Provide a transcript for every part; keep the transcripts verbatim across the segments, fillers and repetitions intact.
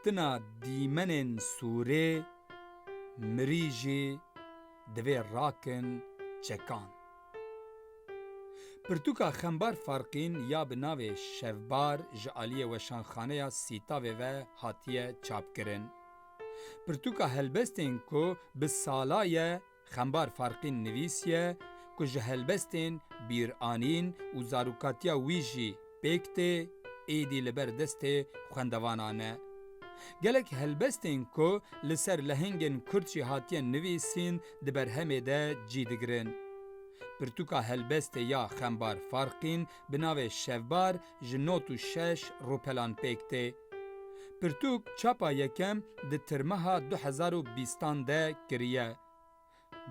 Tina dîmenên sûrê, mirî jî divê rakin çekan. Pirtûka Xembar Farqîn ya bi navê Şevbar ji aliyê Weşanxaneya Sîtavê ve hatiye çapkirin. Pirtûka helbestên ku bi sala ye Xembar Farqîn nivîsiye ku ji helbestên bîranîn û zarokatiya wî jî pêk tê, êdî li ber destê xwendevanan e. Gelek helbestên ku li ser lehengên kurd jî hatiye nivîsîn di berhemê de cî digirin. Pirtûka helbestê ya Xembar Farqîn bi navê Şevbar ji nod û şeş rûpelan pêk tê. Pirtûk çapa yekem di tirmeha du hezar û bîstan de kiriye.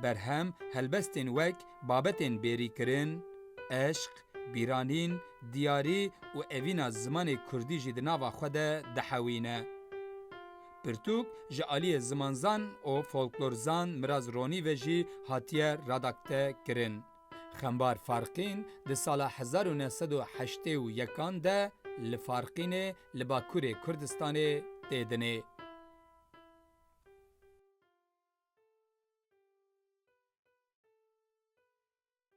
Berhem helbestên wek babetên bêrîkirin, eşq, bîranîn, diyarî û evîna zimanê kurdî jî di nava xwe de dihewîne. Pirtûk ji aliyê zimanzan û folklorzan Miraz Ronî ve jî hatiye radakte kirin. Xembar Farqîn di sala hezar û neh sed û heştê û yekan de li Farqînê li Bakurê Kurdistanê tê dinê.